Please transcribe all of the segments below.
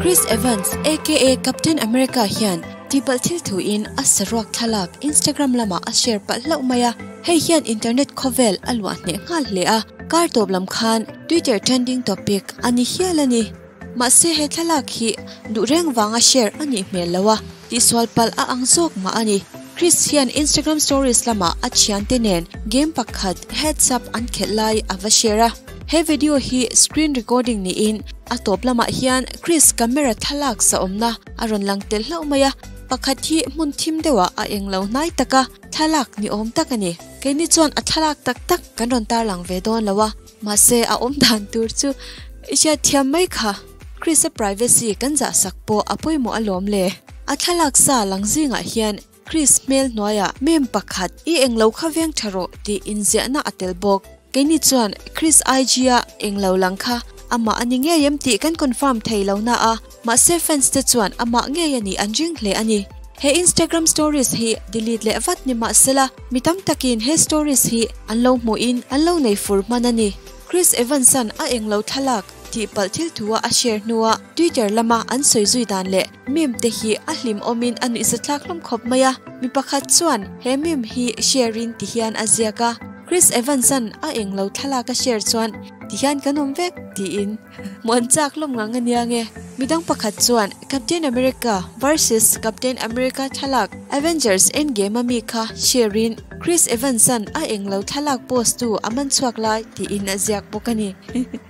Chris Evans aka Captain America hian tihpalh thil thuin a saruak thlalak Instagram lamah a share palh hlauh mai a, hei hian internet khawvel a luah hneh nghal hle a, kar tawp lam khan Twitter trending topic a ni hial a ni. Mahse he thlalak hi duh reng vanga share a nih hmel lo a, tihsual palh a ang zawk mah a ni. Chris hian Instagram stories lamah a thiante nen game pakhat heads up an khelh lai a va share a. He video hi screen recording niin a tawp lamah hian Chris camera thlalak sa awmna a rawn lang tel hlauh mai a, pakhat hi hmun thim deuhah a englo hnai taka thlalak ni awm tak a ni. Keini chuan a thlalak tak tak kan rawn tarlang ve dawn lo a. Mahse a awm dan tur chu i hriat thiam mai kha. Chris-a privacy kan zah sak pawh a pawimawh alawm le. A thlalak sa lang zingah hian Chris hmel hnuaiah meme pakhat i englo kha veng tha rawh tih inziahna a tel bawk. Keini chuan Chris IG-a englo lang kha amah a ni ngei em tih kan confirm thei lo na a, mahse fans te chuan amah ngei a nih an ring hle a ni. He Instagram stories hi delete leh vat ni mah sela, mi tam takin he stories hi an lo hmuhin an lo nei fur hman a ni. Chris Evans-a'n a englo thlalak tihpalh thil thua a share hnua Twitter lama an sawi zui dan leh meme te hi a hlimawmin a nuihzathlak hlawm khawp mai a. Mi pakhat chuan he meme hi share-in ti hian a ziak a, Chris Evans-a'n a englo thlalak a share chuan ti hian kan awm vek tiin. Muan chak hlawm ngang a nia nge? Midang pakhat chuan Captain America versus Captain America thlalak Avengers Endgame a mi kha share in Chris Evans-a'n a englo thlalak post tu a man chhuak lai tiin a ziak bawk a ni.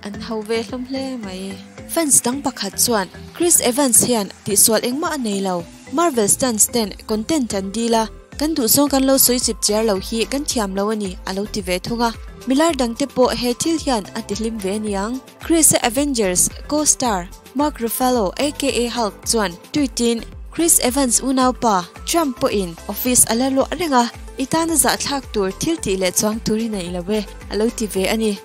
An ho ve hlawm hle mai. Fans dang pakhat chuan Chris Evans hian tihsual engmah a nei lo. Marvel stans ten content an dil a, kan duhzawng kan lo sawi chip chiar lo hi kan thiam lo a ni, a lo ti ve thung a. Milar dangte pawh he thil hian a ti hlim ve aniang. Chris-a Avengers co-star Mark Ruffalo aka Hulk chuan tweet-in, Chris Evans unaupa Trump pawhin office a la luah reng a, i tana zahthlak tur thil tih leh chuang turin a ilo e, a lo ti ve a ni.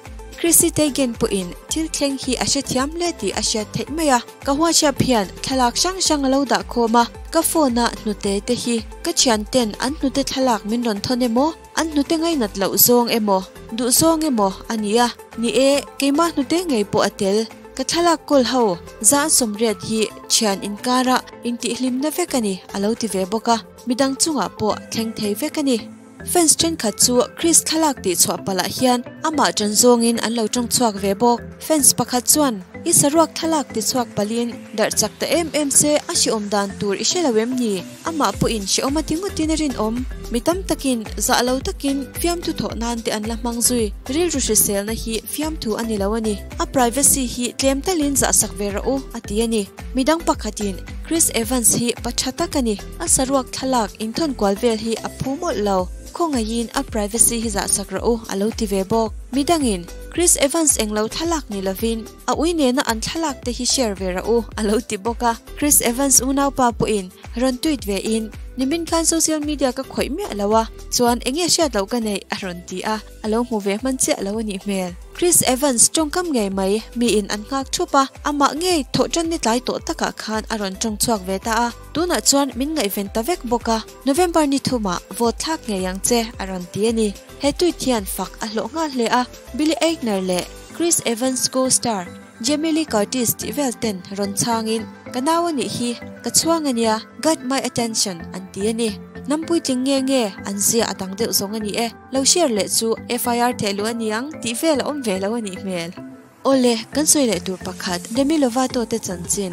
Chrissy Teigen pawhin thil thleng hi a hrethiam hle tih a hriat theih mai a. Ka WhatsApp hian thlalak hrang hrang a lo dah khawm a, ka phone a hnute te hi ka thian ten an hnute thlalak min rawn thawn emaw, an hnute ngainat loh zawng emaw, duh zawng emaw a ni a. Ni e, keimah hnute ngei pawh a tel. Ka thlalak kawl ho za an sawmriat hi thian inkara intihhlimna vek a ni a lo ti ve bawk a, midang chungah pawh thleng thei vek a ni. Fans thenkhat chu Chris thlalak tih chhuah palh ah hian amah ṭan zawngin an lo ṭawng chhuak ve bawk. Fans pakhat chuan, I saruak thlalak ti chhuak palhin darh chak ta em em se a hrehawm dan tur i hre lo em ni? Amah pawhin hrehawm a ti ngawtin a rinawm. Mi tam takin zah lo takin fiamthu thawh nan te an la hmang zui. Rilru hriselna hi fiamthu a ni lo a ni. A privacy hi tlem talin zahsak ve rawh u, a ti a ni. Midang pakhatin, Chris Evans hi pa ṭha tak a ni. A saruak thlalak inthawn kual vel hi a phu mawlh lo. Khawngaihin a privacy hi zahsak rawh u, a lo ti ve bawk. Midangin, Chris Evans englo thlalak ni lovin a ui nena an thlalak te hi share ve rawh u, a lo ti bawk a. Chris Evans unaupa pawhin rawn tweet ve in, Nimin khan social media ka khawih miah lo a, chuan enge hriat loh ka neih, a rawn ti a. A lo hmu ve hman chiah lo a nih hmel. Chris Evans tawngkam ngei mai, miin an nghak thup a, amah ngei thawh tan ni tlai tawh takah khan a rawn tawng chhuak ve ta a. Tunah chuan min ngaihven ta vek bawk a, November ni thumah vote thlak ngei ang che, a rawn ti a ni. He tweet hian fak a hlawh nghal hle a, Billy Eichner leh Chris Evans co-star Jamie Lee Curtis tih vel ten rawn chhangin, Ka nau a nih hi, ka chhuang a nia, got my attention, an ti a ni. Hnam puitling nge nge an zia a dang deuh zawng a ni e. Lo share leh chu FIR theh luh a ni ang tih vel a awm ve lo a nih hmel. Awle, kan sawi leh tur pakhat, Demi Lovato te chanchin.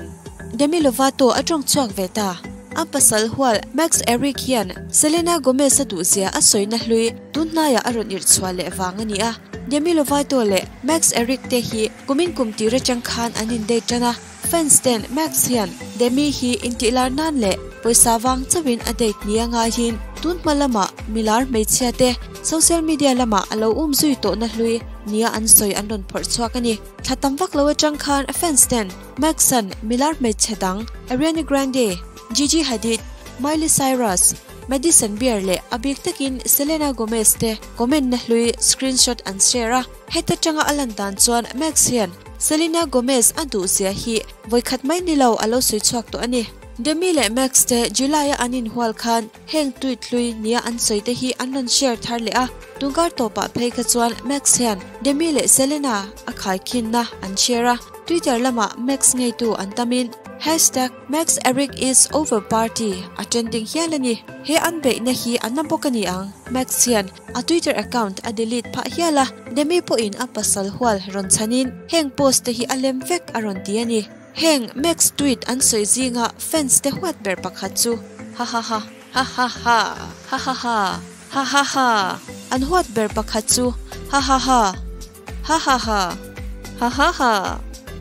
Demi Lovato a tawng chhuak ve ta. A pasal hual Max Ehrich hian Selena Gomez a duhzia a sawina hlui tun hnaiah a rawn irh chhuah leh vang a ni a. Demi Lovato leh Max Ehrich te hi kumin kum tir atang khan an in date tan a. Fans ten Max hian Demi hi intihlar nan leh pawisa vang chauhin a date ni a ngaihin tun hma lamah milar hmeichhia te social media lamah a lo um zui tawhna hlui nia an sawi an rawn phawrh chhuak a ni. Thla tam vak lo atang khan fans ten Max-a'n milar hmeichhe dang Ariana Grande, Gigi Hadid, Miley Cyrus, Madison Beer leh a bik takin Selena Gomez te comment na hlui screenshot an share a. Heta tanga a lan dan chuan Max hian Selena Gomez a duh zia hi vawikhat mai ni lo a lo sawi chhuak tawh a ni. Demi leh Max te July a an inhual khan heng tweet hlui nia an sawi te hi an rawn share thar leh a, tungkar tawpah phei kha chuan Max hian Demi leh Selena a khaikhinna an share a, Twitter lamah Max ngeitu an tamin. Hashtag Max Ehrich is over party a trending hial a ni. He an beihna hi a na bawk a ni ang. Max hian a Twitter account a delete phah hial a, Demi pawhin a pasal hual rawn chhanin heng post te hi a lem vek a rawn ti a ni. Heng Max tweet an sawi zinga fans te huat ber pakhat chu hahaha hahaha hahaha hahaha an huat ber pakhat chu hahaha. Ha ha ha. Ha ha ha.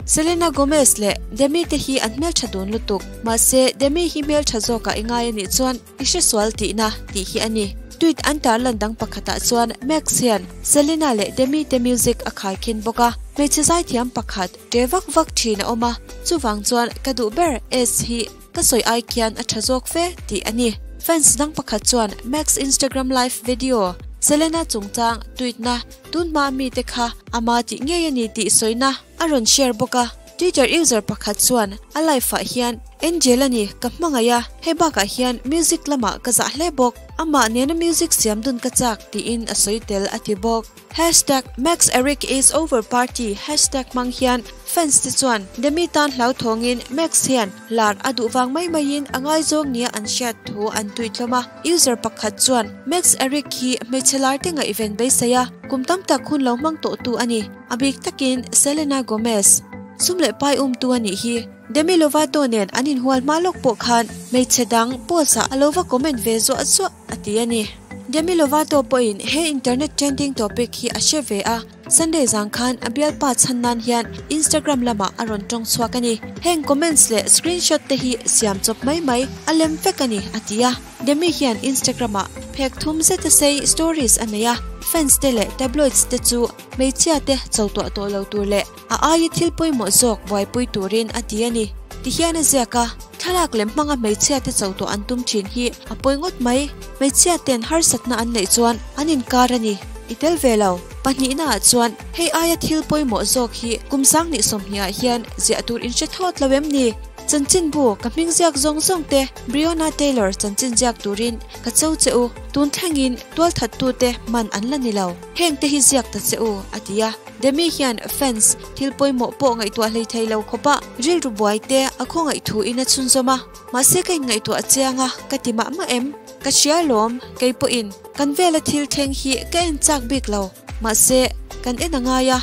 Selena Gomez leh Demi te hi an hmeltha dun lutuk. Mahse, Demi hi hmeltha zawkah i ngai a nih chuan i hresual tihna tih hi a ni. Tweet an tarlan dang pakhatah chuan Max hian Selena leh Demi te music a khaikhin bawk a. Hmeichhe zaithiam pakhat ṭe vak vak ṭhin a awm a, chuvang chuan ka duh ber S hi Ka sawi ai khian a tha zawk fe tih a ni. Fans dang pakhat chuan Max Instagram live video Selena chungchang tweet na tun hma mite kha ama tih ngei a ni tih sawina a rawn share bawk a. Twitter user pakhat chuan a live ah hian Angel a ni ka hmangaih a, hei bakah hian music lamah ka zah hle bawk, amah nena music siam dun ka chak tiin a sawi tel a ti bawk. Hashtag Max Ehrich is over party hashtag hmang hian fans te chuan Demi tan hlauthawngin Max hian lar a duh vang mai maiin a ngaizawng nia an hriat thu an tui tlawm a. User pakhat chuan Max Ehrich hi hmeichhe lar te ngaihven beisei a, kum tam tak hun lo hmang tawhtu a ni. A bik takin Selena Gomez sum leh pai umtu a nih hi. Demi Lovato nen an inhual hma lawk pawh khan hmeichhe dang post ah a lo va comment ve zuah zuah a ti a ni. Demi Lovato pawhin he internet trending topic hi a hre ve a, Sunday zang khan a bialpa chhan nan hian Instagram lamah a rawn tawng chhuak a ni. Heng comments leh screenshot te hi siam chawp mai mai a lem vek a ni, a ti a. Demi hian Instagram ah phek thum zeta sei stories a nei a, fans te leh tabloids te chu hmeichhia te cho tuah tawh lo tur leh a aia thil pawimawh zawk buaipui turin a ti a ni. Tihian a ziak a, thlalak lem hmanga hmeichhia te cho tuah an tum thin hi a pawi ngawt mai. Hmeichhia ten harsatna an neih chuan an inkar a ni. I tel ve lo. Pahnihna ah chuan hei aia thil pawimawh zawk hi kum sanghnih sawmhnih ah hian ziah tur in hre thlawt lo em ni? Chanchinbu ka hming ziak zawng zawng te Breonna Taylor chanchin ziak turin ka cho che u. Tun thlengin tualthattute man an la ni lo. Heng te hi ziak ta che u, a ti a. Demi hian fans thil pawimawh pawh ngaihtuah hlei thei lo khawpa rilru buai te a khawngaih thu in a chhunzawm a. Mahse ka inngaihtuah chiang a, ka ti mah mah em? Ka hria lawm, kei pawhin kan vela thil thleng hi ka en chak bik lo. Mahse, kan en a ngai a.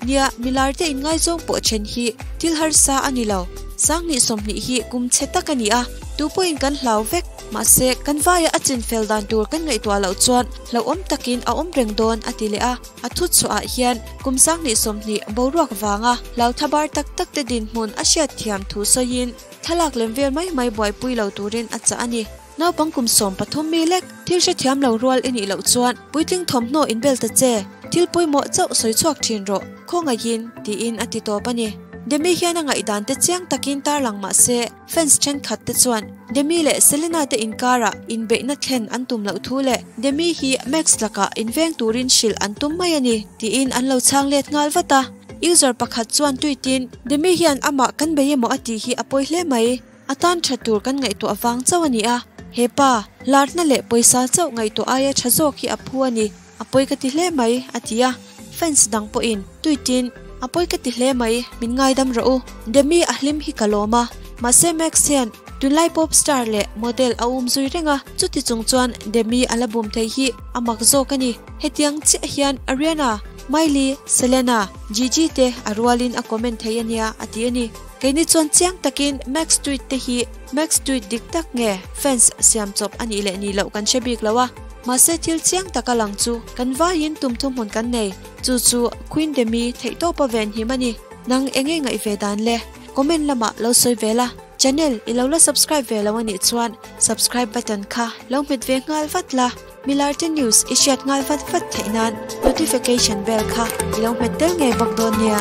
Nia, milar te inngaizawng pawh then hi thil harsa a ni lo. Sanghnih 20 hi kum chhe tak a ni a, tu pawhin kan hlau vek. Mahse, kan vaia a chinfel dan tur kan ngaihtuah loh chuan hlauhawm takin a awm reng dawn a ti leh a. A thu chhuahah hian kum 20 20 boruak vanga hlautha bar tak tak te dinhmun a hriat thiam thu sawiin thlalak lem vel mai mai buaipui lo turin a chah a ni. Naupang kum 13 mi lek thil hrethiam lo rual i nih loh chuan puitling thawmhnaw inbel ta che, thil pawimawh chauh sawi chhuak thin rawh, khawngaihin, tiin a ti tawp a ni. Demi hian a ngaihdan te chiang takin tarlang mah se, Fans thenkhat te chuan Demi leh Selena te inkarah inbeihna thlen an tum loh thu leh Demi hi Max lakah inveng turin hrilh an tum mai a ni tiin an lo chhang let nghal vat a. User pakhat chuan tweet in, Demi hian amah kan bei emaw a tih hi a pawi hle mai, a tan tha tur kan ngaihtuah vang chauh a ni a, he pa, larna leh pawisa chauh ngaihtuah aia tha zawk hi a phu a ni. A pawi ka ti hle mai, a ti a. Fans dang pawhin tweet-in, A pawi ka ti hle mai, min ngaidam rawh u. Demi a hlim hi ka lawm a. Mahse Max hian tunlai pop star leh model a um zui reng a, chuti chung chuan Demi a la bum thei hi a mak zawk a ni. Hetiang chiah hian Ariana, Miley, Selena, Gigi te a rualin a comment thei a nia, a ti a ni. Keini chuan chiang takin Max tweet te hi Max tweet dik tak nge fans siam chawp a nih leh nih loh kan hre bik lo a. Mahse thil chiang taka lang chu kan vaiin tum thuhmun kan nei, chu chu Queen Demi theihtawpa venhim a ni. Nang enge ngaih ve dan le? Comment lamah lo sawi ve la, channel i lo la subscribe ve lo a nih chuan subscribe button kha lo hmet ve nghal vat la, Milarte news i hriat nghal vat vat theih nan notification bell kha i lo hmet tel ngei bawk dawn nia.